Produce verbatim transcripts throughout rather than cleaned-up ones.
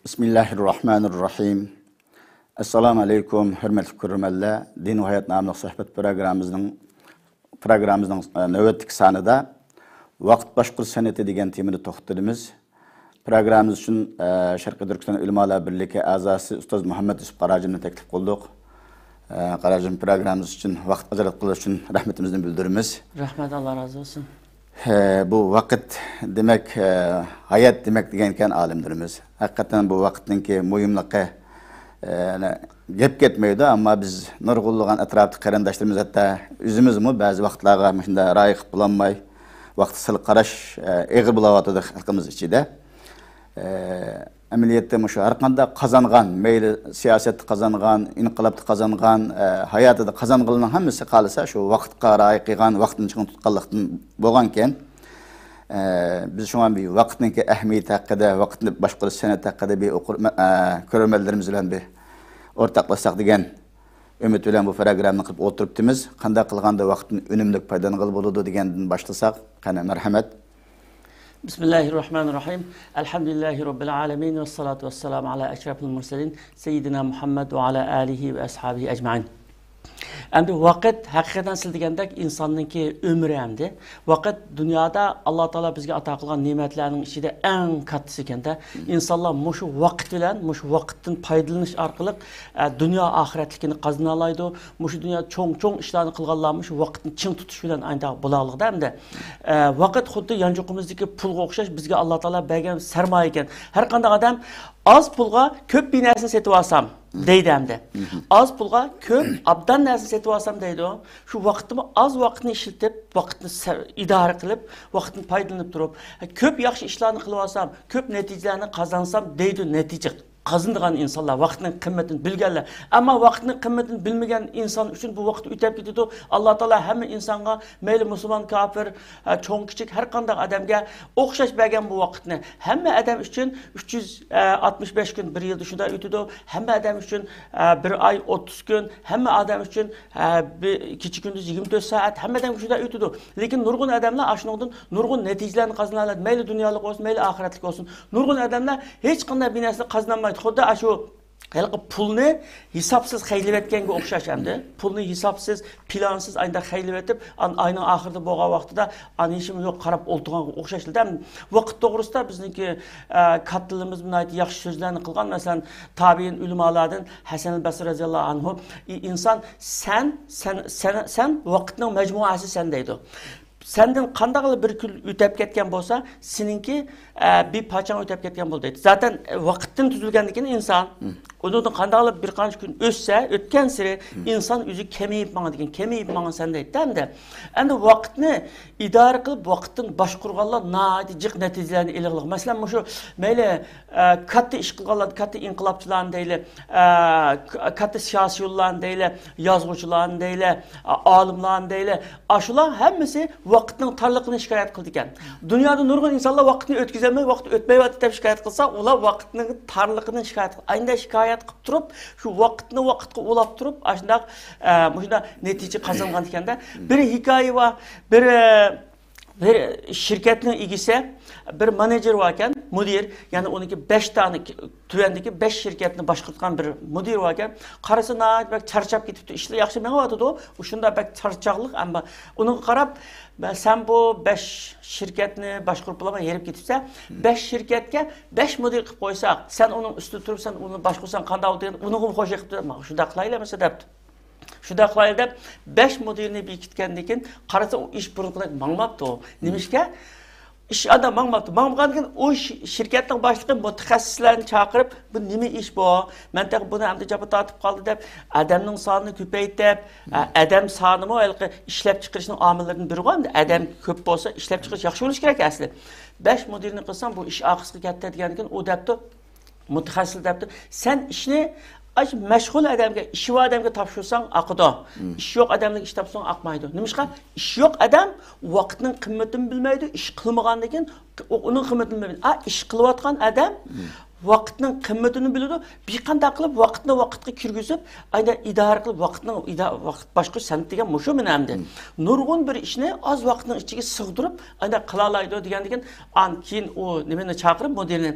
بىسمىللاھىررەھمانىررەھىم. ئەسسالامۇ ئەلەيكۇم، ھۆرمەتلىك كۆرۈرمەنلەر. دىن ۋە ھايات ناملىق سۆھبەت پروگراممىمىزنىڭ، پروگراممىمىزنىڭ، ئە، نۆۋەتتىكى سانىدا ۋاقىت باشقۇرۇش سەنئىتى دېگەن تېمىدا توختىلىمىز. پروگراممىمىز ئۈچۈن، ئە، شەرقىي تۈركىستان ئۆلىمالار بىرلىكى ئەزاسى ئۇستاز مۇھەممەد يۈسۈپ قاراجىمنى تەكلىپ قىلدۇق. ئە، قاراجىم، پروگراممىمىز ئۈچۈن ۋاقىت ئاجراتقىنىڭىز ئۈچۈن رەھمىتىمىزنى بىلدۈرىمىز. رەھمەت، ئاللا رازى بولسۇن. ھە، بۇ ۋاقىت دېمەك، ئە، ھايات دېمەك دېگەنكەن ئالىملىرىمىز. ھەقىقەتەن بۇ ۋاقىتنىڭكى مۇھىملىقى، ئە، گەپ كەتمەيدۇ، ئەمما بىز نۇرغۇنلىغان ئەتراپتىكى قېرىنداشلىرىمىز، ھەتتا ئۆزىمىزمۇ بەزى ۋاقىتلارغا مۇشۇنداق رىئايە قىلىپ بولالماي، ۋاقىتقا سەل قاراش، ئە، ئېغىر بولۇۋاتىدۇ خەلقىمىز ئىچىدە. ئە، ئەمەلىيەتتە مۇشۇ ھەر قانداق قازانغان، مەيلى سىياسەتتە قازانغان، ئىنقىلابتا قازانغان، ئە، ھاياتىدا قازانغانلارنىڭ ھەممىسى خالىسا شۇ ۋاقىتقا رىئايە قىلغان، ۋاقتىنى چىڭ تۇتقانلىقتىن بولغانىكەن. ئە، بىز شۇڭا بىر ۋاقىتنىڭكى ئەھمىيىتى ھەققىدە، ۋاقىتنى باشقۇرۇش سەنئىتى ھەققىدە بىر ئوقۇرمەن، ئە، كۆرۈرمەنلىرىمىز بىلەن بىر ئورتاقلاشساق دېگەن ئۈمىد بىلەن بۇ پروگراممىنى قىلىپ ئولتۇرۇپتىمىز. قانداق قىلغاندا ۋاقىتتىن ئۈنۈملۈك پايدىلانغىلى بولىدۇ دېگەندىن باشلىساق، قېنى، مەرھەمەت. بىسمىللاھىررەھمانىررەھىم. ئەلھەمدۇلىللاھى رەببىل ئالەمىن ۋەسسالاتۇ ۋەسسالامۇ ئەلا ئەشرەفىل مۇرسەلىن سەييىدىنا مۇھەممەد ۋە ئەلا ئالىھى ۋە ئەسھابىھى ئەجمەئىن. ئەمدى ۋاقىت ھەقىقەتەن سىز دېگەندەك ئىنساننىڭكى ئۆمرى ئەمدى. ۋاقىت دۇنيادا ئاللا تائالا بىزگە ئاتا قىلغان نېمەتلەرنىڭ ئىچىدە ئەڭ كاتتىسى ئىكەن-دە. ئىنسانلار مۇشۇ ۋاقىت بىلەن، مۇشۇ ۋاقىتتىن پايدىلىنىش ئارقىلىق، ئە، دۇنيا ئاخىرەتلىكىنى قازىنالايدۇ. مۇشۇ دۇنيا چوڭ-چوڭ ئىشلارنى قىلغانلار مۇشۇ ۋاقىتنى چىڭ تۇتۇش بىلەن ئاينداق بولالايدۇ ئەمدى. ئە، ۋاقىت خۇددى يانچۇقىمىزدىكى پۇلغا ئوخشاش، بىزگە ئاللا تائالا بەرگەن سەرمايە ئىكەن. ھەر قانداق ئادەم ئاز پۇلغا كۆپ بىر نەرسىنى سېتىۋالسام دەيدۇ ئەمدى. ئاز پۇلغا كۆپ ئابدان نەرسە سېتىۋالسام دەيدۇ. شۇ ۋاقىتنىمۇ ئاز ۋاقىتنى ئىشلىتىپ، ۋاقىتنى سە-، ئىدارە قىلىپ، ۋاقىتنى پايدىلىنىپ تۇرۇپ، كۆپ ياخشى ئىشلارنى قىلىۋالسام، كۆپ نەتىجىلەرنى قازانسام دەيدۇ نەتىجە قازىنىدىغان ئىنسانلار، ۋاقىتنىڭ قىممىتىنى بىلگەنلەر. ئەمما ۋاقىتنىڭ قىممىتىنى بىلمىگەن ئىنسان ئۈچۈن بۇ ۋاقىت ئۆتەپ كېتىدۇ. ئاللا تائالا ھەممە ئىنسانغا، مەيلى مۇسۇلمان، كاپىر، ھە، چوڭ كىچىك ھەر قانداق ئادەمگە ئوخشاش بەرگەن بۇ ۋاقىتنى. ھەممە ئادەم ئۈچۈن ئۈچ يۈز ئاتمىش بەش كۈن بىر يىلدا شۇنداق ئۆتىدۇ. ھەممە ئادەم ئۈچۈن، ئە، بىر ئاي ئوتتۇز كۈن، ھەممە ئادەم ئۈچۈن، ئە، بىر كېچە كۈندۈز يىگىرمە تۆت سائەت، ھەممە ئادەمگە شۇنداق ئۆتىدۇ. لېكىن نۇرغۇن ئادەملەر ئاشۇنىڭدىن نۇرغۇن نەتىجىلەرنى قازىنالىدۇ. مەيلى دۇنيالىق بولسۇن، مەيلى ئاخىرەتلىك بولسۇن. نۇرغۇن ئادەملەر ھېچقانداق بىر نەرسىنى قازىنالمايدۇ. خۇددى ئاشۇ ھېلىقى پۇلنى ھېسابسىز خەجلىۋەتكەنگە ئوخشاش ئەمدى. پۇلنى ھېسابسىز، پىلانسىز ئاينداق خەجلىۋېتىپ، ئان-، ئاينىڭ ئاخىرىدا بولغان ۋاقتىدا ئان ھېچنېمە يوق قاراپ ئولتۇرغانغا ئوخشاش. ۋاقىت توغرىسىدا بىزنىڭكى، ئە، كاتتىلىرىمىز ناھايىتى ياخشى سۆزلەرنى قىلغان. مەسىلەن، تابىئىن ئۆلىمالاردىن ھەسەن ئەل بەسرى رەزىياللاھۇ ئەنھۇ، ئى، ئىنسان، سەن، سەن، سەن، سەن ۋاقىتنىڭ مەجمۇئەسى سەن دەيدۇ. سەندىن قانداقلا بىر كۈن ئۆتەپ كەتكەن بولسا، سېنىڭكى، ئە، بىر پاچاڭ ئۆتەپ كەتكەن بولدى دەيدۇ. زاتەن، ئە، ۋاقىتتىن تۈزۈلگەندىن كېيىن ئىنسان، ئۇنىڭدىن قانداقلا بىر قانچە كۈن ئۆتسە، ئۆتكەنسېرى ئىنسان ئۆزى كېمىيىپ ماڭىدىكەن، كېمىيىپ ماڭىسەن دەيدۇ ئەمدى. ئەمدى ۋاقىتنى ئىدارە قىلىپ، ۋاقىتنى باشقۇرغانلار ناھايىتى جىق نەتىجىلەرنى ئېلىغلىق. مەسىلەن، مۇشۇ مەيلى، ئە، كاتتا ئىش قىلغانلارنى، كاتتا ئىنقىلابچىلارنى دەيلى، ئە، ك-، كاتتا سىياسىيونلارنى دەيلى، يازغۇچىلارنى دەيلى، ئا-، ئالىملارنى دەيلى، ئاشۇلار ھەممىسى ۋاقىتنىڭ تارلىقىنى شىكايەت قىلىدىكەن. دۇنيادا نۇرغۇن ئىنسانلار ۋاقىتنى ئۆتكۈزەلمەي، ۋاقىت ئۆتمەيۋاتىدۇ دەپ شىكايەت قىلسا، ئۇلار ۋاقىتنىڭ تارلىقىنى شىكايەت قىلىدۇ. ئاينىدا شىكايەت قىلىپ تۇرۇپ، شۇ ۋاقىتنى ۋاقىتقا ئۇلاپ تۇرۇپ، ئاشۇنداق، ئە، مۇشۇنداق نەتىجە قازانغان ئىكەن-دە. بىر ھېكايە بار، بىر، ئە، بىر شىركەتنىڭ ئىگىسى، بىر مانېجېر باركەن، مۇدىر، يەنى ئۇنىڭكى بەش دانە، تۆۋەندىكى بەش شىركەتنى باشقۇرىدىغان بىر مۇدىر باركەن، قارىسا ناھايىتى بەك چارچاپ كېتىپتۇ، ئىشلار ياخشى مېڭىۋاتىدۇ، شۇنداق بەك چارچاقلىق، ئەمما ئۇنىڭغا قاراپ، مە-، سەن بۇ بەش شىركەتنى باشقۇرۇپ بولالماي ھېرىپ كېتىپسەن، بەش شىركەتكە بەش مۇدىر قىلىپ قويساق، سەن ئۇنىڭ ئۈستىدە تۇرۇپ، سەن ئۇنى باشقۇرساڭ قانداق بولىدۇ دېگەن، ئۇنىڭغىمۇ خوش يېقىپتۇ، ماڭا شۇنداق قىلايلى ئەمىسە دەپتۇ. شۇنداق قىلايلى دەپ، بەش مۇدىرنى بېكىتكەندىن كېيىن، قارىسا، ئۇ ئىش بۇرۇنقىدەك ماڭماپتۇ. نېمىشقا؟ ئىش ئانداق ماڭماپتۇ. ماڭمىغاندىن كېيىن ئۇ شىركەتنىڭ باشلىقى مۇتەخەسسىسلەرنى چاقىرىپ، «بۇ نېمە ئىش بۇ؟ مەن تېخى بۇنى ئەمدى جاپا تارتىپ قالدى» دەپ، ئادەمنىڭ سانىنى كۆپەيتىپ، ئە، ئادەم سانىمۇ ھېلىقى ئىشلەپچىقىرىشنىڭ ئامىللىرىدىن بىرىغۇ ئەمدى. ئادەم كۆپ بولسا، ئىشلەپچىقىرىش ياخشى بولۇشى كېرەك ئەسلى. بەش مۇدىرنى قىلساڭ، بۇ ئىش ئارقىسىغا كەتتى دېگەندىن كېيىن، ئۇ دەپتۇ، مۇتەخەسسىس دەپتۇ، سەن ئىشنى ئاشۇ مەشغۇل ئادەمگە، ئىشى بار ئادەمگە تاپشۇرساڭ ئاقىدۇ. ئىشى يوق ئادەمگە ئىش تاپشۇرساڭ ئاقمايدۇ. نېمىشقا؟ ئىشى يوق ئادەم ۋاقىتنىڭ قىممىتىنى بىلمەيدۇ، ئىش قىلمىغاندىن كېيىن ئۇ-، ئۇنىڭ قىممىتىنى بىلمەيدۇ. ئا، ئىش قىلىۋاتقان ئادەم ۋاقىتنىڭ قىممىتىنى بىلىدۇ. بىر قانداق قىلىپ ۋاقىتنى ۋاقىتقا كىرگۈزۈپ، ئايدا ئىدارە قىلىپ، ۋاقىتنىڭ ئىدا-، ۋاقىت باشقۇرۇش سەنئىتى دېگەن مۇشۇ مېنە ئەمدى. نۇرغۇن بىر ئىشنى ئاز ۋاقىتنىڭ ئىچىگە سىغدۇرۇپ، ئايدا قىلالايدۇ دېگەندىكىن، ئان كېيىن ئۇ نېمىنى چاقىرىپ، مۇدىرنى،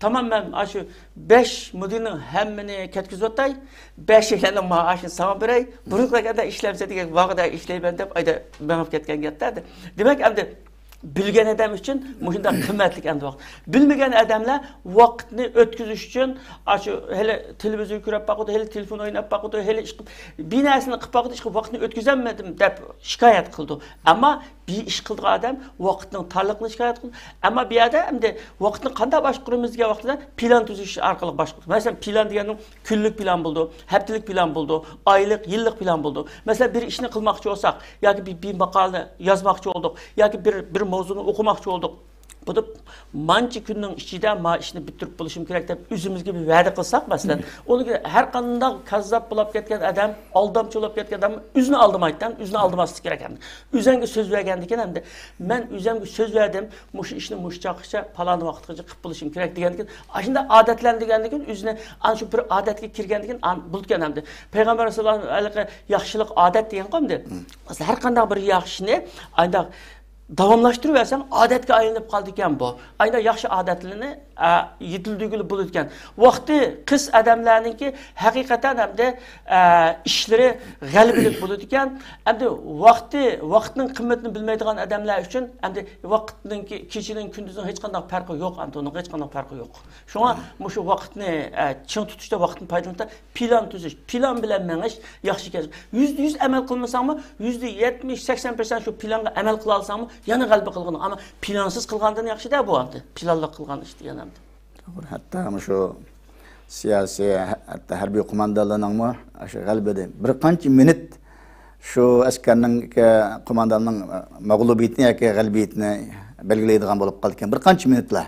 تامام، مەن ئاشۇ بەش مۇدىرنىڭ ھەممىنى كەتكۈزۈۋاتاي، بەشەيلەننىڭ مائاشىنى ساڭا بېرەي، بۇرۇنقىدەك ئەمدى ئىشلەمسە دېگەن ۋاقىدا ئىشلەيمەن دەپ ئايدا مېڭىپ كەتكەن گەپتە. دېمەك، ئەمدى بىلگەن ئادەم ئۈچۈن مۇشۇنداق قىممەتلىك ئەمدى ۋاقىت. بىلمىگەن ئادەملەر ۋاقىتنى ئۆتكۈزۈش ئۈچۈن، ئاشۇ ھېلى تېلېۋىزور كۆرۈپ باقىدۇ، ھېلى تېلېفون ئويناپ باقىدۇ، ھېلى ئىش قىپ، بىر نەرسىنى قىپ باقىدۇ، ئىش قىپ ۋاقىتنى ئۆتكۈزەلمىدىم دەپ شىكايەت قىلىدۇ. ئەمما بىر ئىش قىلىدىغان ئادەم ۋاقىتنىڭ تارلىقىنى شىكايەت قىلىدۇ. ئەمما بۇ يەردە ئەمدى ۋاقىتنى قانداق باشقۇرىمىز دېگەن ۋاقتىدا پىلان تۈزۈش ئارقىلىق باشقۇرىدۇ. مەسىلەن، پىلان دېگەننىڭ كۈنلۈك پىلان بولىدۇ، ھەپتىلىك پىلان بولىدۇ، ئايلىق، يىللىق پىلان بولىدۇ. مەسىلەن، بىر ئىشنى قىلماقچى بولساق، ياكى بىر، بىر ماقالە يازماقچى بولدۇق، ياكى بىر، بىر ماۋزۇنى ئوقۇماقچى بولدۇق. بۇ دەپ مانچە كۈننىڭ ئىچىدە ما ئىشنى پۈتتۈرۈپ بولۇشۇم كېرەك دەپ ئۆزىمىزگە بىر ۋەدە قىلساق، مەسىلەن، ئۇنى ھەر قانداق كاززاپ بولۇپ كەتكەن ئادەم، ئالدامچى بولۇپ كەتكەن ئادەم ئۆزىنى ئالدىمايدىكەن، ئۆزىنى ئالدىماسلىق كېرەك ئەمدى. ئۆزۈڭگە سۆز بەرگەندىكىن ئەمدى، مەن ئۆزۈمگە سۆز بەردىم، مۇشۇ ئىشنى مۇشۇ چاغقىچە، پالان ۋاقىتقىچە قىلىپ بولۇشۇم كېرەك دېگەندىكىن، ئاشۇنداق ئادەتلەندۈرگەندىكىن ئۆزىنى، ئانا شۇ بىر ئادەتكە كىرگەندىكىن، ئان بولىدىكەن ئەمدى. پەيغەمبەر ئەلەيھىسسالام ھېلىقى ياخشىلىق ئادەت دېگەنغۇ ئەمدى. مەسىلەن، ھەر قانداق بىر ياخشىنى ئانداق داۋاملاشتۇرۇۋەرسەڭ، ئادەتكە ئايلىنىپ قالىدىكەن بۇ. ئانداق ياخشى ئادەتلىرىنى، ئە، يېتىلدۈرگىلى بولىدىكەن. ۋاقتى قىس ئادەملەرنىڭكى ھەقىقەتەن ئەمدى، ئە، ئىشلىرى غەلىبىلىك بولىدىكەن. ئەمدى ۋاقتى، ۋاقىتنىڭ قىممىتىنى بىلمەيدىغان ئادەملەر ئۈچۈن ئەمدى ۋاقىتنىڭكى، كېچىنىڭ، كۈندۈزنىڭ ھېچقانداق پەرقى يوق، ئەمدى ئۇنىڭ ھېچقانداق پەرقى يوق. شۇڭا مۇشۇ ۋاقىتنى، ئە، چىڭ تۇتۇشتا، ۋاقىتنى پايدىلىنىشتا پىلان تۈزۈش، پىلان بىلەن مېڭىش ياخشى ئىكەن. يۈزدە يۈز ئەمەل قىلمىساڭمۇ، يۈزدە يەتمىش، سەكسەن پىرسەنت شۇ پىلانغا ئەمەل قىلالىساڭمۇ، يەنە غەلىبە قىلغىنىڭ. ئەمما پىلانسىز قىلغاندىن ياخشىدە بۇ ئەمدى. پىلانلىق قىلغان ئىش دېگەن ئەمدى. توغرا. ھەتتا مۇشۇ سىياسىي، ھە-، ھەتتا ھەربىي قوماندانلارنىڭمۇ شۇ غەلىبىدە بىر قانچە مىنۇت شۇ ئەسكەرنىڭ، قومانداننىڭ مەغلۇبىيىتىنى ياكى غەلىبىيىتىنى بەلگىلەيدىغان بولۇپ قالىدىكەن، بىر قانچە مىنۇتلا.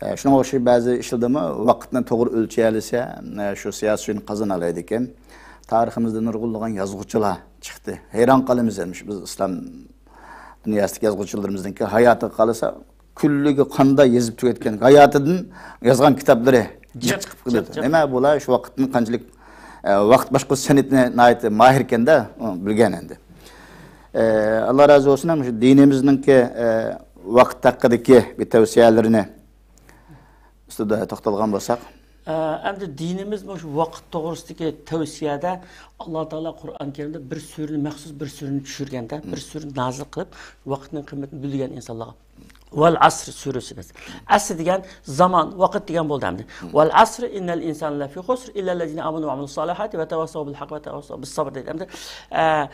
ئە، شۇنىڭغا ئوخشاش بەزى ئىشلاردىمۇ ۋاقىتنى توغرا ئۆلچىيەلىسە، ئە، شۇ سىياسىي ئويۇن قازىنالايدىكەن. تارىخىمىزدا نۇرغۇنلىغان يازغۇچىلار چىقتى. ھەيران قالىمىز، مۇشۇ بىز ئىسلام دۇنياسىدىكى يازغۇچىلىرىمىزنىڭكى ھاياتىغا قارىسا، كۈنلۈكى قانداق يېزىپ تۈگەتكەن، ھاياتىدىن يازغان كىتابلىرى جىق، جىق چىقىپ كېتىدۇ. جىق، جىق. نېمە بۇلار شۇ ۋاقىتنى قانچىلىك، ئە، ۋاقىت باشقۇرۇش سەنئىتىنى ناھايىتى ماھىركەندە، ئۇ بىلگەن ئەمدى. ئە، ئاللا رازى بولسۇن، ھەم شۇ دىنىمىزنىڭكى، ئە، ۋاقىت ھەققىدىكى بىر تەۋسىيەلىرىنى ئۈستىدە توختالغان بولساق. ئە، ئەمدى دىنىمىز مۇشۇ ۋاقىت توغرىسىدىكى تەۋسىيەدە ئاللا تائالا قۇرئان كەرىمدە بىر سۈرىنى، مەخسۇس بىر سۈرىنى چۈشۈرگەندە، بىر سۈرىنى نازىل قىلىپ، ۋاقىتنىڭ قىممىتىنى بىلگەن ئىنسانلارغا. ۋەل ئەسر سۈرىسى. ئەسر دېگەن زامان، ۋاقىت دېگەن بولدى ئەمدى. ۋەل ئەسر ئىننەل ئىنسانە لەفى خۇسر ئىللەللەزىنە ئامەنۇ ۋە ئامىلۇس سالىھاتى ۋە تەۋاسسەۋ بىل ھەق ۋە تەۋاسسەۋ بىس سەبر دەيدۇ. ئەمدى، ئە،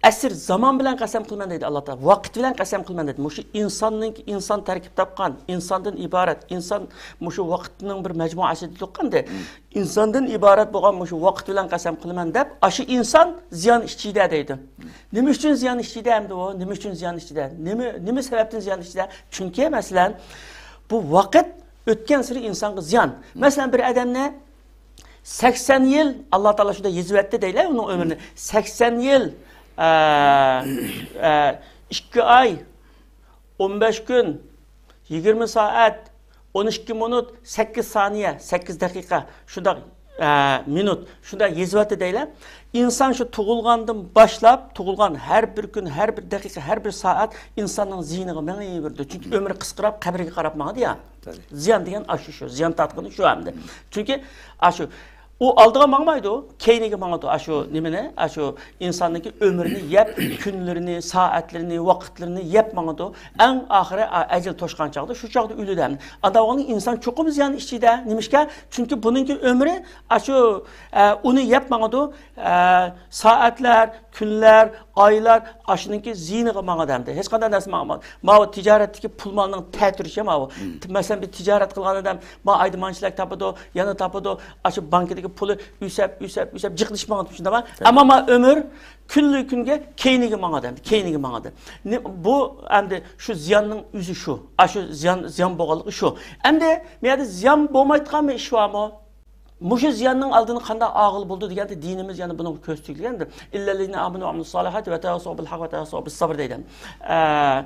ئەسر، زامان بىلەن قەسەم قىلىمەن دەيدۇ ئاللا تائالا. ۋاقىت بىلەن قەسەم قىلىمەن دەيدۇ. مۇشۇ ئىنساننىڭ، ئىنسان تەركىب تاپقان، ئىنساندىن ئىبارەت، ئىنسان مۇشۇ ۋاقىتنىڭ بىر مەجمۇئەسى دېدۇق ئەمدى. ئىنساندىن ئىبارەت بولغان مۇشۇ ۋاقىت بىلەن قەسەم قىلىمەن دەپ، ئاشۇ ئىنسان زىيان ئىچىدە دەيدۇ. نېمە ئۈچۈن زىيان ئىچىدە ئەمدى ئۇ؟ نېمە ئۈچۈن زىيان ئىچىدە؟ نېمە، نېمە سەۋەبتىن زىيان ئىچىدە؟ چۈنكى، مەسىلەن، بۇ ۋاقىت ئۆتكەنسېرى ئىنسانغا زىيان. مەسىلەن، بىر ئادەمنى سەكسەن يىل، ئاللا تائالا شۇنداق يېزىۋەتتى دەيلى ئۇنىڭ ئۆمرىنى. سەكسەن يىل، ئە، ئە، ئىككى ئاي، ئون بەش كۈن، يىگىرمە سائەت، ئون ئىككى مىنۇت، سەككىز سانىيە، سەككىز دەقىقە، شۇنداق، ئە، مىنۇت، شۇنداق يېزىۋەتتى دەيلى. ئىنسان شۇ تۇغۇلغاندىن باشلاپ، تۇغۇلغان ھەر بىر كۈن، ھەر بىر دەقىقە، ھەر بىر سائەت ئىنساننىڭ زىيىنىغا مېڭىۋېرىدۇ. چۈنكى ئۆمرى قىسقىراپ، قەبرىگە قاراپ ماڭىدۇ يا. زىيان دېگەن ئاشۇ شۇ، زىيان تارتقىنى شۇ ئەمدى. چۈنكى ئاشۇ ئۇ ئالدىغا ماڭمايدۇ، كەينىگە ماڭىدۇ. ئاشۇ نېمىنى، ئاشۇ ئىنساننىڭكى ئۆمرىنى يەپ، كۈنلىرىنى، سائەتلىرىنى، ۋاقىتلىرىنى يەپ ماڭىدۇ. ئەڭ ئاخىرى، ئا، ئەجەل توشقان چاغدا، شۇ چاغدا ئۆلىدۇ. ئانداق بولغاندا ئىنسان چوقۇم زىيان ئىچىدە. نېمىشقا؟ چۈنكى بۇنىڭكى ئۆمرى ئاشۇ، ئە، ئۇنى يەپ ماڭىدۇ. ئە، سائەتلەر، كۈنلەر، ئايلار ئاشۇنىڭكى زىيىنىغا ماڭىدۇ ئەمدى. ھېچقانداق نەرسە ماڭمايدۇ. ماۋۇ تىجارەتتىكى پۇل مالنىڭ تەتۈرىشى ماۋۇ. مەسىلەن، بىر تىجارەت قىلغان ئادەم، ما ئايدا مانچىلەك تاپىدۇ، يەنە تاپىدۇ. ئاشۇ بانكىدىكى پۇلى ئۆسەپ، ئۆسەپ، ئۆسەپ، جىقلىشىپ ماڭىدۇ، شۇنداقمۇ؟ ئەمما ما ئۆمۈر كۈنلۈك كۈنگە كەينىگە ماڭىدۇ ئەمدى، كەينىگە ماڭىدۇ. نې-، بۇ ئەمدى شۇ زىياننىڭ ئۆزى شۇ. ئاشۇ زىيان، زىيان بولغانلىقى شۇ. ئەمدى بۇ يەردە زىيان بولمايدىغان بىر ئىش بارمۇ؟ مۇشۇ زىياننىڭ ئالدىنى قانداق ئالغىلى بولىدۇ دېگەندە، دىنىمىز يەنە بۇنىڭغا كۆرسىتىپ كەلگەن. ئىللەللەزىنە ئامەنۇ ۋە ئامىلۇس سالىھاتى ۋە تەۋاسەۋ بىل ھەق ۋە تەۋاسەۋ بىس سەبر دەيدۇ. ئە،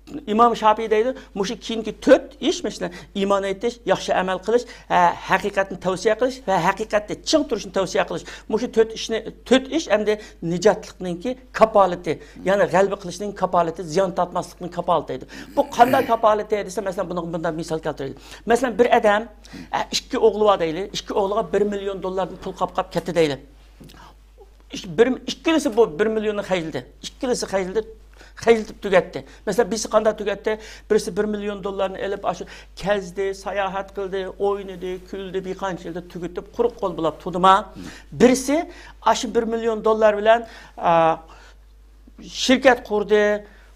ئىمام شاپىي دەيدۇ، مۇشۇ كېيىنكى تۆت ئىش، مەسىلەن، ئىمان ئېيتىش، ياخشى ئەمەل قىلىش، ھە، ھەقىقەتنى تەۋسىيە قىلىش ۋە ھەقىقەتتە چىڭ تۇرۇشنى تەۋسىيە قىلىش. مۇشۇ تۆت ئىشنى، تۆت ئىش ئەمدى نىجاتلىقنىڭكى كاپالىتى، يەنى غەلىبە قىلىشنىڭ كاپالىتى، زىيان تارتماسلىقنىڭ كاپالىتى دەيدۇ. بۇ قانداق كاپالىتى دېسە، مەسىلەن، بۇنىڭغا مۇنداق مىسال كەلتۈرەيلى. مەسىلەن، بىر ئادەم، ئە، ئىككى ئوغلى بار دەيلى، ئىككى ئوغلىغا بىر مىليون دوللاردىن پۇل قاپقاپ كەتتى دەيلى. ئىش-، بىر، ئىككىلىسى بۇ بىر مىليوننى خەجلىدى. ئىككىلىسى خەجلىدى، خەجلىتىپ تۈگەتتى. مەسىلەن، بىرسى قانداق تۈگەتتى؟ بىرسى بىر مىليون دوللارنى ئېلىپ، ئاشۇ كەزدى، ساياھەت قىلدى، ئوينىدى، كۈلدى، بىر قانچە يىلدا تۈگىتىپ، قۇرۇق قول بولاپ تۇردىما؟ بىرسى ئاشۇ بىر مىليون دوللار بىلەن، ئا، شىركەت قۇردى،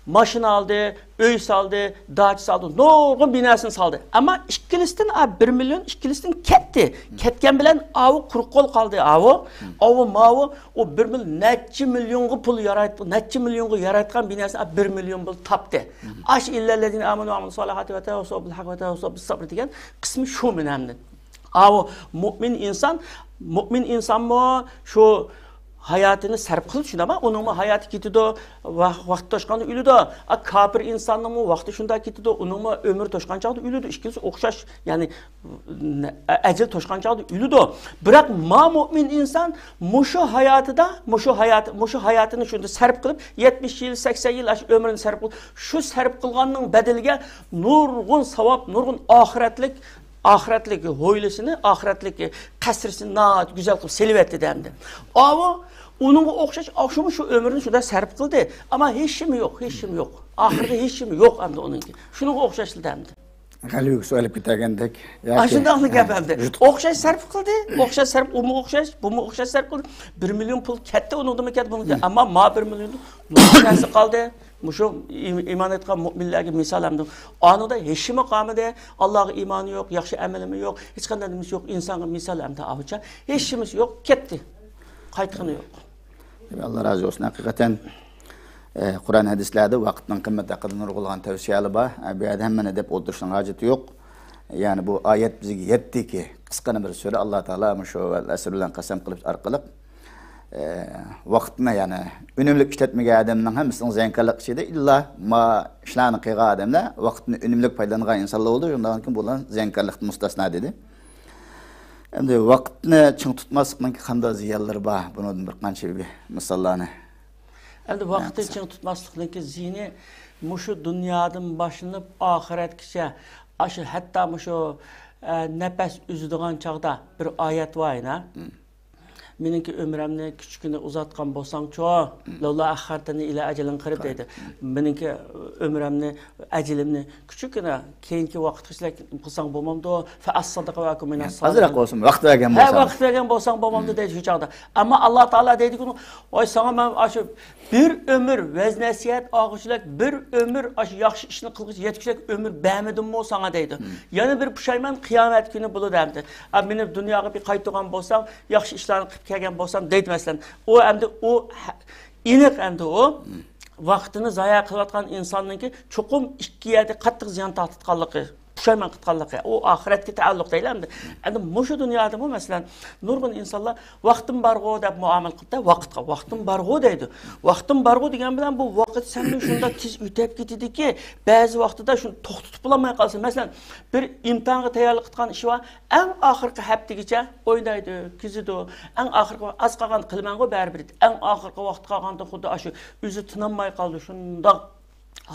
ماشىنا ئالدى، ئۆي سالدى، داچا سالدى، نۇرغۇن بىناسىنى سالدى. ئەمما ئىككىلىسىدىن، ئا، بىر مىليون ئىككىلىسىدىن كەتتى. كەتكەن بىلەن ئاۋۇ قۇرۇق قول قالدى. ئاۋۇ، ئاۋۇ، ماۋۇ، ئۇ بىر مىل-، نەچچە مىليونغا پۇل يارايت-، نەچچە مىليونغا يارايتقان بىناسىنى، ئا، بىر مىليون پۇل تاپتى. ئاش ئىللەللەزىنە ئامەنۇ ۋە ئامىلۇ سالىھاتى ۋە تەۋەسسەۋ بىل ھەق ۋە تەۋەسسەۋ بىس سەبر دېگەن قىسمى شۇ مېنىڭدىن. ئاۋۇ مۇئمىن ئىنسان، مۇئمىن ئىنسانمۇ شۇ ھاياتىنى سەرپ قىلىدۇ، شۇنداقمۇ؟ ئۇنىڭمۇ ھاياتى كېتىدۇ، ۋا-، ۋاقتى توشقاندا ئۆلىدۇ. ئا، كاپىر ئىنساننىڭمۇ ۋاقتى شۇنداق كېتىدۇ، ئۇنىڭمۇ ئۆمرى توشقان چاغدا ئۆلىدۇ. ئىككىلىسى ئوخشاش، يەنى، ئە-، ئەجەل توشقان چاغدا ئۆلىدۇ. بىراق ما مۇئمىن ئىنسان مۇشۇ ھاياتىدا، مۇشۇ ھايات-، مۇشۇ ھاياتىنى شۇندا سەرپ قىلىپ، يەتمىش يىل، سەكسەن يىل ئاشۇ ئۆمرىنى سەرپ قىلىپ، شۇ سەرپ قىلغاننىڭ بەدىلىگە نۇرغۇن ساۋاب، نۇرغۇن ئاخىرەتلىك ئاخىرەتلىك ھويلىسىنى، ئاخىرەتلىك قەسرىسىنى ناھايىتى گۈزەل قىلىپ سېلىۋەتتى دەمدى. ئاۋۇ ئۇنىڭغا ئوخشاش، ئاشۇمۇ شۇ ئۆمرىنى شۇنداق سەرپ قىلدى. ئەمما ھېچنېمە يوق، ھېچنېمە يوق. ئاخىرىدا ھېچنېمە يوق ئەمدى ئۇنىڭكى. شۇنىڭغا ئوخشاشلا دەمدى. غەلىبىگە سۇ ئېلىپ كېتەرگەندەك. ياكى ئاشۇنداقلا گەپ ئەمدى. يۇتۇق. ئوخشاش سەرپ قىلدى، ئوخشاش سەرپ، ئۇمۇ ئوخشاش، بۇمۇ ئوخشاش سەرپ قىلدى. بىر مىليون پۇل كەتتى ئۇنىڭدىمۇ كەتتى، بۇنىڭدىمۇ كەتتى. ئەمما ما بىر مىليون نۇرغۇن نەرسە قالدى. مۇشۇ ئىم-، ئىمان ئېيتقان مۇئمىنلەرگە مىسال ئەمدى. ئانىدا ھېچنېمە قالمىدى. ئاللاغا ئىمانى يوق، ياخشى ئەمىلىمۇ يوق، ھېچقانداق نېمىسى يوق. ئىنسانغا مىسال ئەمدى ئاۋۇچە. ھېچنېمىسى يوق، كەتتى. قايتقىنى يوق. ئاللا رازى بولسۇن. ھەقىقەتەن، ئە، قۇرئان ھەدىسلەردە ۋاقىتنىڭ قىممىتى ھەققىدە نۇرغۇنلىغان تەۋسىيەلەر بار. ئە، بۇ يەردە ھەممىنى دەپ ئولتۇرۇشنىڭ ھاجىتى يوق. يەنى بۇ ئايەت بىزگە يەتتىكى، قىسقىنا بىر سۈرە، ئاللا تائالا مۇشۇ ۋەل ئەسر بىلەن قەسەم قىلىش ئارقىلىق، ئە، ۋاقىتنى، يەنى ئۈنۈملۈك ئىشلەتمىگەن ئادەمنىڭ ھەممىسىنىڭ زىيانكارلىق ئىچىدە ئىللا ما ئىشلارنى قىلغان ئادەملەر، ۋاقىتنى ئۈنۈملۈك پايدىلانغان ئىنسانلار بولىدۇ. شۇنداق كېيىن بۇلار زىيانكارلىقتىن مۇستەسنا دېدى. ئەمدى ۋاقىتنى چىڭ تۇتماسلىقنىڭ قانداق زىيانلىرى بار؟ بۇنىڭدىن بىر قانچە بىر مىساللارنى. ئەمدى ۋاقىتنى چىڭ تۇتماسلىقنىڭكى زىيىنى مۇشۇ دۇنيادىن باشلىنىپ ئاخىرەتكىچە، ئاشۇ ھەتتا مۇشۇ، ئە، نەپەس ئۈزىدىغان چاغدا بىر ئايەت بار ئىنا. مېنىڭكى ئۆمرەمنى كىچىككىنە ئۇزارتقان بولساڭچۇ، لەۋلا ئەخخەرتەنى ئىلە ئەجەلىن قەرىب دەيدۇ. مېنىڭكى ئۆمرەمنى، ئەجىلىمنى كىچىككىنە كېيىنكى ۋاقىتقىچىلىك قىلساڭ بولمامدۇ؟ فەئەسسەددىقە ۋە ئەكۇن مىنەس سالىھىن. ئازراق بولسۇن، ۋاقىت بەرگەن ھە، بولساڭ. ۋاقىت بەرگەن بولساڭ بولمامدۇ دەيدۇ شۇ چاغدا. ئەمما ئاللا تائالا دەيدىكى، ۋاي ساڭا مەن ئاشۇ بىر ئۆمۈر ۋەز نەسىھەت ئالغۇچىلىك، بىر ئۆمۈر ئاشۇ ياخشى ئىشنى قىلغۇچە يەتكۈچىلىك ئۆمۈر بەرمىدىممۇ ساڭا دەيدۇ. يەنە بىر پۇشايمان قىيامەت كۈنى بولىدۇ ئەمدى. ئا، مېنى دۇنياغا بىر قايتۇرغان بولساڭ، ياخشى ئىشلارنى قىلىپ كەلگەن بولسام دەيدۇ مەسىلەن. ئۇ ئەمدى ئۇ ھە-، ئېنىق ئەمدى ئۇ ۋاقتىنى زايە قىلىۋاتقان ئىنساننىڭكى چوقۇم ئىككى يەردە قاتتىق زىيان تارتىۋاتقانلىقى، پۇشايمان قىلىۋاتقانلىقى، ئۇ ئاخىرەتكە تەئەللۇق دەيلى ئەمدى. ئەمدى مۇشۇ دۇنيادىمۇ مەسىلەن، نۇرغۇن ئىنسانلار ۋاقتىم بارغۇ دەپ مۇئامىلە قىلىپتۇ، ۋاقىتقا، ۋاقتىم بارغۇ دەيدۇ. ۋاقتىم بارغۇ دېگەن بىلەن بۇ ۋاقىت سەندىن شۇنداق تېز ئۆتەپ كېتىدىكى، بەزى ۋاقتىدا شۇنى توختىتىپ بولالماي قالىسەن. مەسىلەن، بىر ئىمتىھانغا تەييارلىق قىلىدىغان ئىش بار، ئەڭ ئاخىرقى ھەپتىگىچە ئوينايدۇ، كۈزىدۇ. ئەڭ ئاخىرقى ئاز قالغاندا قىلىمەنغۇ بەرىبىر دەيدۇ. ئەڭ ئاخىرقى ۋاقىتقا قالغاندا خۇددى ئاشۇ ئۆزى تىنالماي قالىدۇ، شۇنداق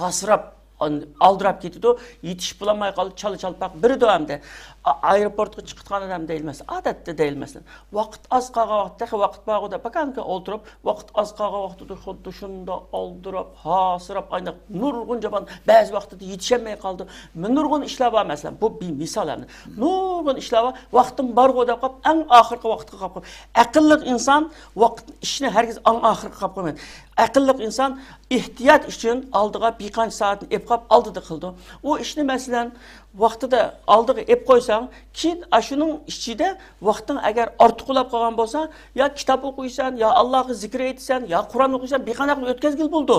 ھاسىراپ، ئالدىراپ كېتىدۇ، يېتىشىپ بولالماي قالىدۇ، چالا چالپاق بېرىدۇ ئەمدى. ئا-، ئايروپورتقا چىقىدىغان ئادەم دەيلى مەسىلەن، ئادەتتە دەيلى مەسىلەن، ۋاقىت ئاز قالغان ۋاقىت، تېخى ۋاقىت بارغۇ دەپ، پاكانكا ئولتۇرۇپ، ۋاقىت ئاز قالغان ۋاقتىدا خۇددى شۇنداق ئالدىراپ، ھاسىراپ، ئاينداق نۇرغۇن جامان، بەزى ۋاقتىدا يېتىشەلمەي قالىدۇ. نۇرغۇن ئىشلار بار مەسىلەن، بۇ بىر مىسال ئەمدى. نۇرغۇن ئىشلار بار، ۋاقتىم بارغۇ دەپ قاپ، ئەڭ ئاخىرقى ۋاقىتقا قاپ قاپ. ئەقىللىق ئىنسان ۋاقىت، ئىشنى ھەرگىز ئەڭ ئاخىرقى قاپ قويمايدۇ. ئەقىللىق ئىنسان ئېھتىيات ئۈچۈن ئالدىغا بىر قانچە سائەتنى ئېلىپ قاپ ئالدىدا قىلىدۇ. ئۇ ئىشنى مەسىلەن، ۋاقتىدا ئالدىغا ئېلىپ قويساڭ، كېيىن ئاشۇنىڭ ئىچىدە ۋاقتىڭ ئەگەر ئارتۇق بولاپ قالغان بولسا، يا كىتاب ئوقۇيسەن، يا ئاللاغا زىكىر ئېيتىسەن، يا قۇرئان ئوقۇيسەن، بىر قانداق ئۆتكۈزگىلى بولىدۇ.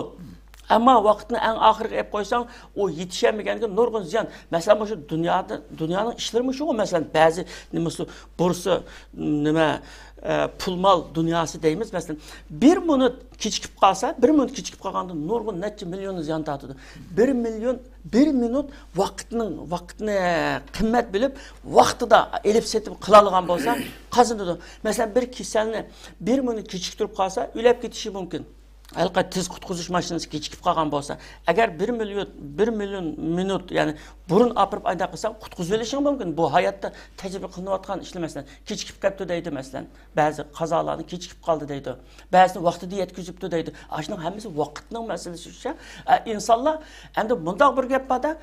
ئەمما ۋاقىتنى ئەڭ ئاخىرىغا ئېلىپ قويساڭ، ئۇ يېتىشەلمىگەنگە نۇرغۇن زىيان. مەسىلەن، مۇشۇ دۇنيادا، دۇنيانىڭ ئىشلىرىمۇ شۇغۇ. مەسىلەن، بەزى نېمىسى، بۇرسا، نېمە، ئە، پۇل مال دۇنياسى دەيمىز. مەسىلەن، بىر مىنۇت كېچىكىپ قالسا، بىر مىنۇت كېچىكىپ قالغاندا نۇرغۇن نەچچە مىليون زىيان تارتىدۇ. بىر مىليون، بىر مىنۇت ۋاقىتنىڭ، ۋاقىتنى قىممەت بىلىپ، ۋاقتىدا ئېلىپ سېتىپ قىلالىغان بولسا، قازىنىدۇ. مەسىلەن، بىر كېسەلنى بىر مىنۇت كېچىكتۈرۈپ قالسا، ئۆلۈپ كېتىشى مۇمكىن. ھېلىقى تېز قۇتقۇزۇش ماشىنىسى كېچىكىپ قالغان بولسا، ئەگەر بىر مىليون، بىر مىليون مىنۇت، يەنى بۇرۇن ئاپىرىپ ئاينداق قىلساڭ، قۇتقۇزۇۋېلىشىڭ مۇمكىن. بۇ ھاياتتا تەجرىبە قىلىنىۋاتقان ئىشلار، مەسىلەن، كېچىكىپ قاپتۇ دەيدۇ، مەسىلەن، بەزى قازالارنى كېچىكىپ قالدى دەيدۇ، بەزىسىنى ۋاقتىدا يەتكۈزۈپتۇ دەيدۇ. ئاشۇنىڭ ھەممىسى ۋاقىتنىڭ مەسىلىسى شۇ. ئە، ئىنسانلار، ئەمدى مۇنداق بىر گەپ بار-دە،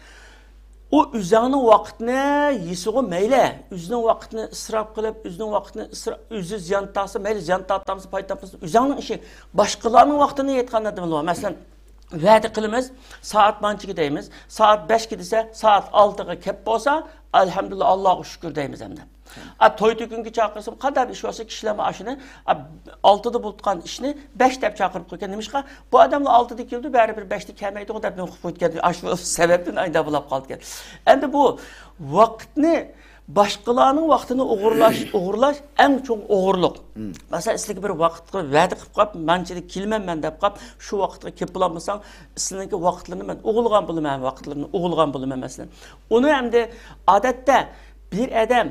ئۇ ئۆزۈڭنىڭ ۋاقتىنى يېسىغۇ مەيلى، ئۆزىنىڭ ۋاقتىنى ئىسراپ قىلىپ، ئۆزىنىڭ ۋاقتىنى ئىسرا-، ئۆزى زىيان تارتسا مەيلى، زىيان تارتامسا، پايدا تاپمىسا، ئۆزۈڭنىڭ ئىشى. باشقىلارنىڭ ۋاقتىنى يەتكەندە نېمە بولىدۇ؟ مەسىلەن، ۋەدە قىلىمىز، سائەت مانچىگە دەيمىز، سائەت بەشكە دېسە، سائەت ئالتىغا كەپ بولسا، ئەلھەمدۇلىللا، ئاللاغا شۈكۈر دەيمىز ئەمدى. ئا، توي-تۆكۈنگە چاقىرسىمۇ، قانداق بىر ئىش بولسا، كىشىلەرمۇ ئاشۇنى، ئا، ئالتىدا بولىدىغان ئىشنى بەش دەپ چاقىرىپ قويغان. نېمىشقا؟ بۇ ئادەملا ئالتىدا كېلىدۇ، بەرىبىر بەشتە كەلمەيدىغۇ دەپ نېمە قىلىپ قويىدىكەن. ئاشۇ سەۋەبتىن ئايدا بولاپ قالىدىكەن. ئەمدى بۇ ۋاقىتنى، باشقىلارنىڭ ۋاقتىنى ئوغرىلاش، ئوغرىلاش ئەڭ چوڭ ئوغرىلىق. مەسىلەن، سىلىگە بىر ۋاقىتقا ۋەدە قىلىپ قويۇپ، مانچىدە كېلىمەن مەن دەپ قويۇپ، شۇ ۋاقىتقا كېلىپ بولالمىساڭ، سىلىنىڭكى ۋاقىتلىرىنى مەن ئوغرىلىغان بولىمەن، ۋاقىتلىرىنى ئوغرىلىغان بولىمەن، مەسىلەن. ئۇنى ئەمدى ئادەتتە بىر ئادەم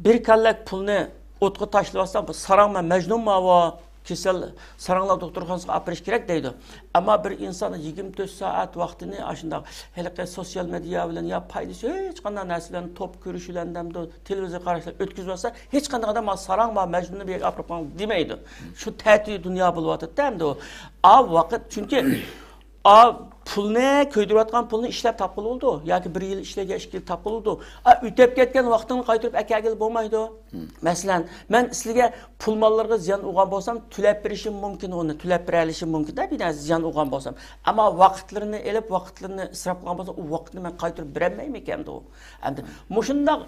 بىر كاللەك پۇلنى ئوتقا تاشلىۋاتسا، بۇ ساراڭمۇ، مەجنۇنمۇ بۇ؟ كېسەل، ساراڭلار دوختۇرخانىسىغا ئاپىرىش كېرەك دەيدۇ. ئەمما بىر ئىنسان يىگىرمە تۆت سائەت ۋاقتىنى ئاشۇنداق ھېلىقى سوسىيال مېدىيا بىلەن يا پايدىسى ھېچقانداق نەرسە بىلەن، توپ كۆرۈش بىلەن دەمدۇ، تېلېۋىزور قاراشلا ئۆتكۈزۈۋاتسا، ھېچقانداق ئادەم، «مانا ساراڭ، مانا مەجنۇننى بۇ يەرگە ئاپىرىپ قويۇڭ» دېمەيدۇ. شۇ تەتۈر دۇنيا بولۇۋاتىدۇ ئەمدى ئۇ. ئا ۋاقىت، چۈنكى ئا، پۇلنى، كۆيدۈرۈۋاتقان پۇلنى ئىشلەپ تاپقىلى بولىدۇ. ياكى بىر يىل ئىشلىگەن، ئىككى يىل تاپقىلى بولىدۇ. ئا، ئۆتۈپ كەتكەن ۋاقتىڭنى قايتۇرۇپ ئەكەلگىلى بولمايدۇ. مەسىلەن، مەن سىلىگە پۇل ماللىرىغا زىيان ئۇرغان بولسام، تۆلەپ بېرىشىم مۇمكىن ئۇنى، تۆلەپ بېرەلىشىم مۇمكىن-دە، بىر نەرسە زىيان ئۇرغان بولسام. ئەمما ۋاقىتلىرىنى ئېلىپ، ۋاقىتلىرىنى ئىسراپ قىلغان بولسام، ئۇ ۋاقىتنى مەن قايتۇرۇپ بېرەلمەيمىكەن ئۇ. ئەمدى مۇشۇنداق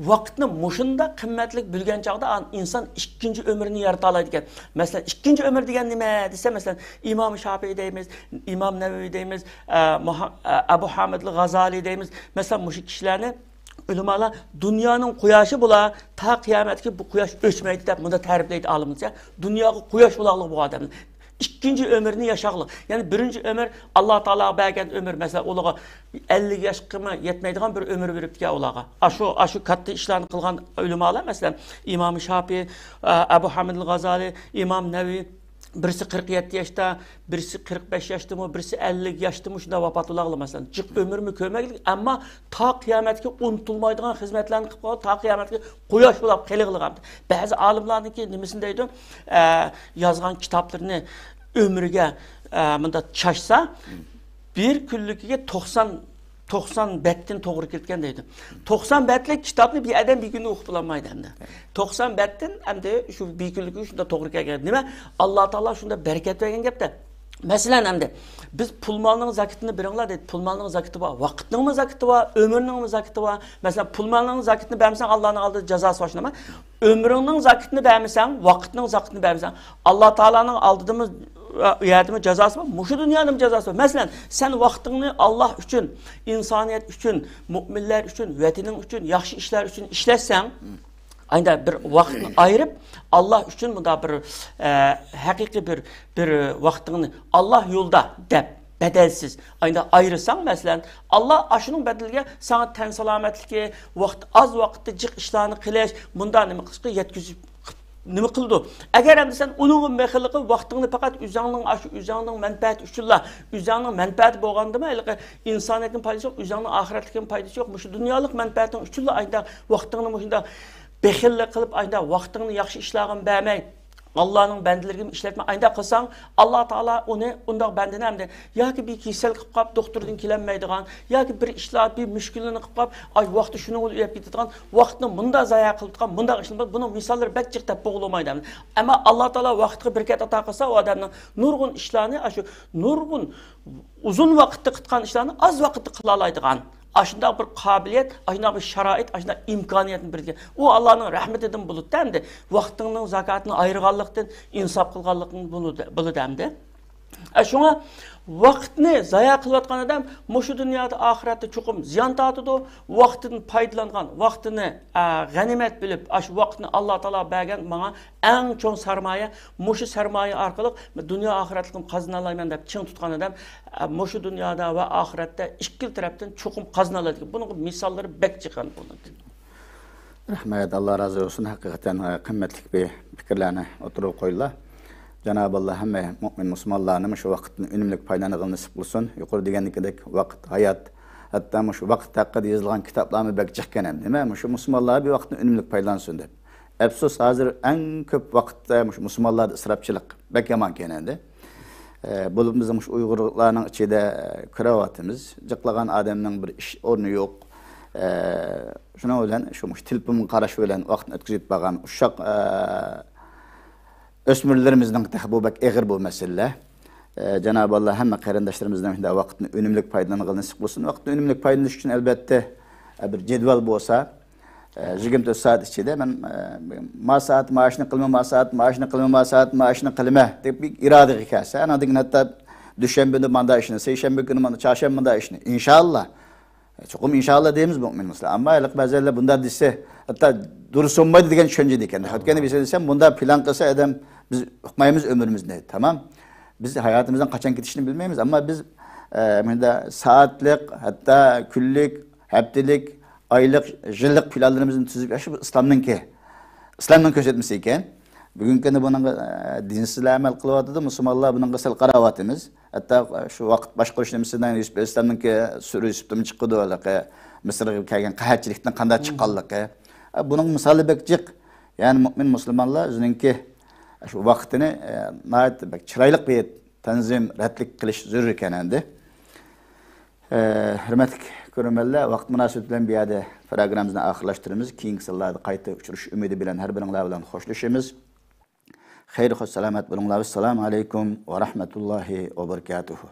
ۋاقىتنى مۇشۇنداق قىممەتلىك بىلگەن چاغدا ئان-، ئىنسان ئىككىنچى ئۆمرىنى يارىتالايدىكەن. مەسىلەن، ئىككىنچى ئۆمۈر دېگەن نېمە دېسە، مەسىلەن، ئىمام شاپىئى دەيمىز، ئىمام نەۋەۋى دەيمىز، ئە، مۇھا-، ئە، ئەبۇ ھامىدىل غازالى دەيمىز. مەسىلەن، مۇشۇ كىشىلەرنى ئۆلىمالار دۇنيانىڭ قۇياشى بۇلار، تا قىيامەتكە بۇ قۇياش ئۆچمەيدۇ دەپ مۇنداق تەرىپلەيدۇ ئالىملار. دۇنياغا قۇياش بولاقلىق بۇ ئادەملەر. ئىككىنچى ئۆمرىنى ياشاقلىق. يەنى بىرىنچى ئۆمۈر، ئاللا تائالا بەرگەن ئۆمۈر، مەسىلەن، ئۇلارغا ئەللىك ياشقىمۇ يەتمەيدىغان بىر ئۆمۈر بېرىپتىكەن ئۇلارغا. ئاشۇ، ئاشۇ كاتتا ئىشلارنى قىلغان ئۆلىمالار، مەسىلەن، ئىمام شاپىي، ئە، ئەبۇ ھامىدىل غازالى، ئىمام نەۋەۋى، بىرسى قىرىق يەتتە ياشتا، بىرسى قىرىق بەش ياشتىمۇ، بىرسى ئەللىك ياشتىمۇ شۇنداق ۋاپات بولغانلار، مەسىلەن. جىق ئۆمۈرمۇ كۆرمەيلىك، ئەمما تا قىيامەتكە ئۇنتۇلمايدىغان خىزمەتلەرنى قىلىپ قالغان، تا قىيامەتكە قۇياش بولاپ قېلىغلىغان. بەزى ئالىملارنىڭكى نېمىسىنى دەيدۇ، ئە، يازغان كىتابلىرىنى ئۆمرىگە، ئە، مۇنداق چاچسا، بىر كۈنلۈكىگە توقسان، توقسان بەتتىن توغرا كېلىدىكەن دەيدۇ. توقسان بەتلىك كىتابنى بىر ئادەم بىر كۈندە ئوقۇپ بولالمايدۇ ئەمدى. توقسان بەتتىن ئەمدى شۇ بىر كۈنلۈكىگە شۇنداق توغرا كەلگەن. نېمە؟ ئاللا تائالا شۇنداق بەرىكەت بەرگەن گەپتە. مەسىلەن، ئەمدى بىز پۇل مالنىڭ زاكىتىنى بېرىڭلار دېدى. پۇل مالنىڭ زاكىتى بار، ۋاقىتنىڭمۇ زاكىتى بار، ئۆمۈرنىڭمۇ زاكىتى بار. مەسىلەن، پۇل مالنىڭ زاكىتىنى بەرمىسەڭ، ئاللانىڭ ئالدىدا جازاسى بار، شۇنداقمۇ؟ ئۆمرۈڭنىڭ زاكىتىنى بەرمىسەڭ، ۋاقىتنىڭ زاكىتىنى بەرمىسەڭ، ئاللا تائالانىڭ ئالدىدىمۇ، ئۇ يەردىمۇ جازاسى بار، مۇشۇ دۇنيادىمۇ جازاسى بار. مەسىلەن، سەن ۋاقتىڭنى ئاللا ئۈچۈن، ئىنسانىيەت ئۈچۈن، مۆمىنلەر ئۈچۈن، ۋەتىنىڭ ئۈچۈن، ياخشى ئىشلار ئۈچۈن ئىشلەتسەڭ، ئايدا بىر ۋاقىتنى ئايرىپ، ئاللا ئۈچۈن مۇنداق بىر، ئە، ھەقىقىي بىر، بىر ۋاقتىڭنى ئاللا يولىدا دەپ، بەدەلسىز ئايدا ئايرىساڭ، مەسىلەن، ئاللا ئاشۇنىڭ بەدىلىگە ساڭا تەن سالامەتلىكى، ۋاقىت، ئاز ۋاقىتتا جىق ئىشلارنى قىلىش، مۇنداق نېمە قىلىشقا يەتكۈزۈپ نېمە قىلىدۇ؟ ئەگەر ئەمدى سەن ئۇنىڭغا مېخىرلىق قىلىپ، ۋاقتىڭنى پەقەت ئۆزۈڭنىڭ، ئاشۇ ئۆزۈڭنىڭ مەنپەئەتى ئۈچۈنلا، ئۆزۈڭنىڭ مەنپەئەتى بولغاندىمۇ، ھېلىقى ئىنسانىيەتنىڭ پايدىسى يوق، ئۆزۈڭنىڭ ئاخىرەتلىكىنىڭ پايدىسى يوق، مۇشۇ دۇنيالىق مەنپەئەتىڭ ئۈچۈنلا ئايدا ۋاقتىڭنى مۇشۇنداق بېخىللىق قىلىپ، ئايدا ۋاقتىڭنى ياخشى ئىشلارغا بەرمەي، ئاللانىڭ بەندىلىرىگىمۇ ئىشلەتمە، ئايدا قىلساڭ، ئاللا تائالا ئۇنى، ئۇنداق بەندىنى ئەمدى ياكى بىر كېسەل قىلىپ قاپ، دوختۇردىن كېلەلمەيدىغان، ياكى بىر ئىشلار، بىر مۈشكۈلىنى قىلىپ قاپ، ئاي، ۋاقتى شۇنىڭغا ئۆتۈپ كېتىدىغان، ۋاقتىنى مۇنداق زايە قىلىدىغان، مۇنداق ئىشلار بار. بۇنىڭ مىساللىرى بەك جىق دەپ بولغىلى بولمايدۇ ئەمدى. ئەمما ئاللا تائالا ۋاقىتقا بەرىكەت ئاتا قىلسا، ئۇ ئادەمنىڭ نۇرغۇن ئىشلارنى، ئاشۇ نۇرغۇن ئۇزۇن ۋاقىتتا قىلغان ئىشلارنى ئاز ۋاقىتتا قىلالايدىغان، ئاشۇنداق بىر قابىلىيەت، ئاشۇنداق بىر شارائىت، ئاشۇنداق ئىمكانىيەتنى بېرىدىكەن. ئۇ ئاللانىڭ رەھمىتىدىن بولىدۇ ئەمدى. ۋاقتىڭنىڭ زاكاتىنى ئايرىغانلىقتىن، ئىنساپ قىلغانلىقتىن بولىدۇ، بولىدۇ ئەمدى. ئە، شۇڭا ۋاقىتنى زايا قىلىۋاتقان ئادەم مۇشۇ دۇنيادا، ئاخىرەتتە چوقۇم زىيان تارتىدۇ. ۋاقتىدىن پايدىلانغان، ۋاقتىنى، ئە، غەنىيمەت بىلىپ، ئاشۇ ۋاقىتنى ئاللا تائالا بەرگەن ماڭا ئەڭ چوڭ سەرمايە. مۇشۇ سەرمايە ئارقىلىق دۇنيا ئاخىرەتلىكىم قازىنالايمەن دەپ چىڭ تۇتقان ئادەم، ئە، مۇشۇ دۇنيادا ۋە ئاخىرەتتە ئىككىلا تەرەپتىن چوقۇم قازىنالايدىكەن. بۇنىڭغا مىساللىرى بەك جىق بۇنىڭ. رەھمەت، ئاللا رازى بولسۇن. ھەقىقەتەن، ئە، قىممەتلىك بىر پىكىرلەرنى ئوتتۇرىغا قويدۇلار. جانابى ئاللا ھەممە مۇئمىن مۇسۇلمانلارنى مۇشۇ ۋاقىتتىن ئۈنۈملۈك پايدىلانغىلى نېسىپ قىلسۇن. يۇقىرىدا دېگەندىكىدەك ۋاقىت ھايات. ھەتتا مۇشۇ ۋاقىت ھەققىدە يېزىلغان كىتابلارمۇ بەك جىق ئىكەن ھەم نېمە؟ مۇشۇ مۇسۇلمانلار بىر ۋاقىتتىن ئۈنۈملۈك پايدىلانسۇن دەپ. ئەپسۇس، ھازىر ئەڭ كۆپ ۋاقىتتا مۇشۇ مۇسۇلمانلاردا ئىسراپچىلىق بەك يامان ئىكەن ئەمدى. ئە، بولۇپمۇ بىزنىڭ مۇشۇ ئۇيغۇرلارنىڭ ئىچىدە، ئە، كۆرۈۋاتىمىز. جىقلىغان ئادەمنىڭ بىر ئىش ئورنى يوق. ئە، شۇنىڭ بىلەن شۇ مۇشۇ تېلېفونغا قاراش بىلەن ۋاقىتنى ئۆتكۈزۈپ بارغان ئۇششاق، ئە، ئۆسمۈرلىرىمىزنىڭ تېخى بۇ بەك ئېغىر بۇ مەسىلىلەر. ئە، جانابى ئاللا ھەممە قېرىنداشلىرىمىزنىڭ شۇنداق ۋاقىتنى ئۈنۈملۈك پايدىلانغىلى نېسىپ قىلسۇن. ۋاقىتنى ئۈنۈملۈك پايدىلىنىش ئۈچۈن ئەلبەتتە، ئە، بىر جەدۋەل بولسا، ئە، يىگىرمە تۆت سائەت ئىچىدە مەن، ئە، ما سائەت مائاشنى قىلىمەن، ما سائەت مائاشنى قىلىمەن، ما سائەت مائاشنى قىلىمەن دەپ بىر ئىرادىگە كەلسە، ئاندىن كېيىن ھەتتا دۈشەنبىدە مانداق ئىشنى، سەيشەنبە كۈنى مانا، چارشەنبە مانداق ئىشنى، ئىنشاللا. چوقۇم ئىنشاللا دەيمىز مۇئمىن مۇسلىم. ئەمما ھېلىقى بەزەنلەر بۇنداق دېسە، ھەتتا دۇرۇس بولمايدۇ دېگەن چۈشەنچىدە ئىكەن. ئۆتكەندە بىر دېسەم، بۇنداق پىلان قىلسا ئادەم، بىز ئۇقمايمىز ئۆمرىمىزنى. تامام. بىز ھاياتىمىزنىڭ قاچان كېتىشىنى بىلمەيمىز. ئەمما بىز، ئە، مۇنداق سائەتلىك، ھەتتا كۈنلۈك، ھەپتىلىك، ئايلىق، يىللىق پىلانلىرىمىزنى تۈزۈپ، شۇ ئىسلامنىڭكى، ئىسلامنىڭ كۆرسەتمىسى ئىكەن. بۈگۈنكى كۈندە بۇنىڭغا، ئە، دىنسىزلار ئەمەل قىلىۋاتىدۇ، مۇسۇلمانلار بۇنىڭغا سەل قاراۋاتىمىز. ھەتتا شۇ ۋاقىت باشقۇرۇش نېمىسىدىن يۈسۈپ ئەلەيھىسسالامنىڭكى سۈرە يۈسۈپتىمۇ چىقىدۇ، ھېلىقى مىسىرغا كەلگەن قەھەتچىلىكتىن قانداق چىققانلىقى. ئە، بۇنىڭ مىسالى بەك جىق. يەنى مۇئمىن مۇسۇلمانلار ئۆزىنىڭكى شۇ ۋاقتىنى، ئە، ناھايىتى بەك چىرايلىق بىر تەنزىم، رەتلىك قىلىش زۆرۈر ئىكەن ئەمدى. ئە، ھۆرمەتلىك كۆرۈرمەنلەر، ۋاقىت مۇناسىۋىتى بىلەن بۇ يەردە پروگراممىمىزنى ئاخىرلاشتۇرىمىز. كېيىنكى سانلاردا قايتا ئۇچرىشىش ئۈمىدى بىلەن ھەر بىرىڭلار بىلەن خوشلىشىمىز. خەير، خوش سالامەت بولۇڭلار. ۋەسسالامۇ ئەلەيكۇم ۋە رەھمەتۇللاھى ۋە بەرىكاتۇھۇ.